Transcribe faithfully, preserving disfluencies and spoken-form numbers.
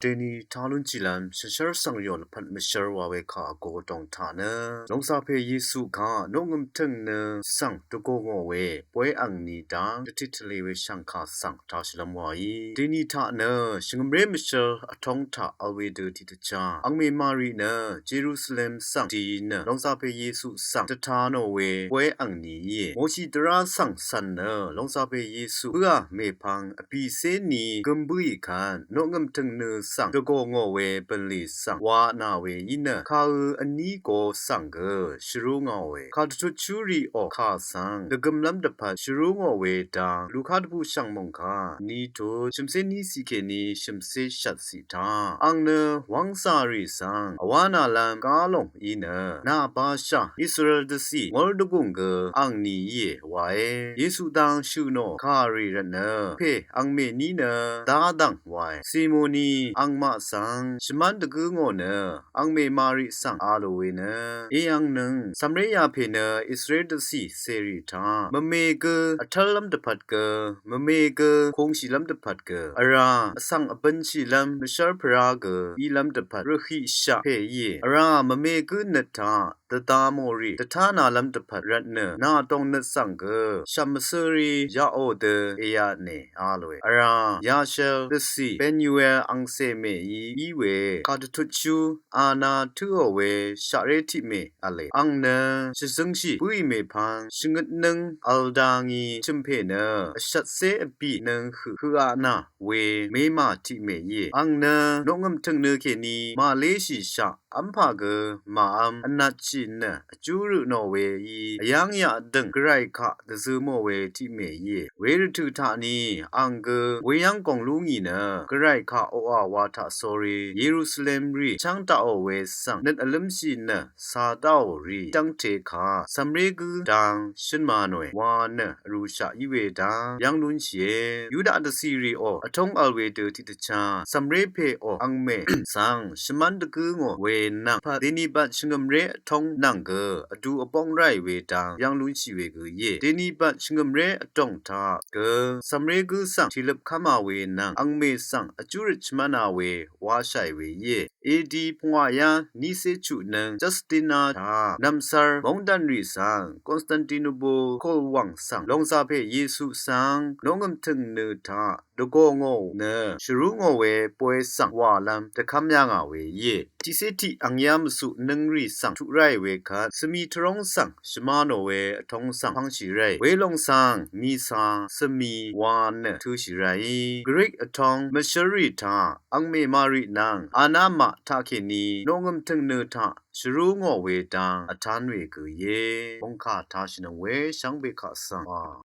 Deni talun chilam shashar sang yo lapat mashar wa we ka ago dong ta nø. Longsa pe Yesu ka nongam teng nø sang dvgo ngo we bwe ang ni dang dvtit tali we shang ka sang ta shilam wa i. Deni ta nø shingmre mashar atong ta alwe dø ti tcha. Ang me Mari nø Jerusalem sang di nø longsa pe Yesu sang dvta no we bwe ang ni i. Moshi dvra sang san nø longsa pe Yesu bøa mepang api se ni gømbø i kan nongam teng nø sang dvgo ngo we bvli sang wa na we i nø ka ø ani go sang gø shvru ngo we ka dvtut churi o ka sang dvgøm lam dvpat shvru ngo we dang Luka dvbu shang mong ka ni tut shimse ni si ke ni shimse shat si ta. Ang nø wang sa ri sang awa na lam ga long i nø na ba sha Israel dvsi ngol dvgung gø ang ni i wa e. Yesu dang shu no ka ri rat nø pe ang me ni nø da dang wa e. Simoni ang ma sang shvman dvgø ngo nø ang me Mari sang a lo we nø e ang nøng samre ya pe nø Israel dvsi seri ta mvme gø atal lam dvpat gø mvme gø kongshi lam dvpat gø ara asang abønshi lam mashar pra gø i lam dvpat rvhi sha pe i ara mvme gø nøt ta dvda mori dvta na lam dvpat rat nø na dong nøt sang gø sham mvsøri ya o dø e ya ne a lo e. Ara yashel dvsi Benuel ang se me i i we ka dvtut chu a na tø o we share ti me a le. Ang nø shvzøng shi bø i me pang shvngøt nøng al dang i chim pe nø ashat se abi nøng hø hø a na we me ma ti me i. Ang nø nongam teng nø ke ni ma le shi sha am pa gø ma am anat shi nø achu ru no we i ayang ya døng grai ka dvzø mo we ti me i. We rvtø ta ni ang gø we yang gong lu ngi nø grai ka o a wa ta sori Yerusalem ri chang ta o we sang nøt aløm shi nø sa ta o ri dang te ka samre gø dang shin ma no e wa nø ru sha i we dang yang lun shi e. Yuda dvsi ri o atong al we dø ti tcha samre pe o ang me sang shvman dvgø ngo we nang pa deni bat shvngømre atong nang gø adu abong rai we dang yang lun shi we gø i. Deni bat shvngømre atong ta gø samre gø sang tiløp kama we nang ang me sang achu rit shvman a we wa shai we i. A D pungwa ya ni se chu nøng Justina ta namsar mongdan ri sang Constantinople kol wang sang longsa pe Yesu sang nongam teng nø ta dvgo ngo nø shvru ngo we bwe sang wa lam dvkam ya nga we i. Ti se ti ang ya mvsu nøng ri sang tu rai we kat svmi tvrong sang shvma no we atong sang pang shi rai we long sang mi sa svmi wa nø tø shi rai. Greek atong mvshar ri ta ang me Mari nang a na ma ta ke ni nongam teng nø ta shvru ngo we dang atan we gø i. Bong ka ta shi nong we shang be ka sang wa.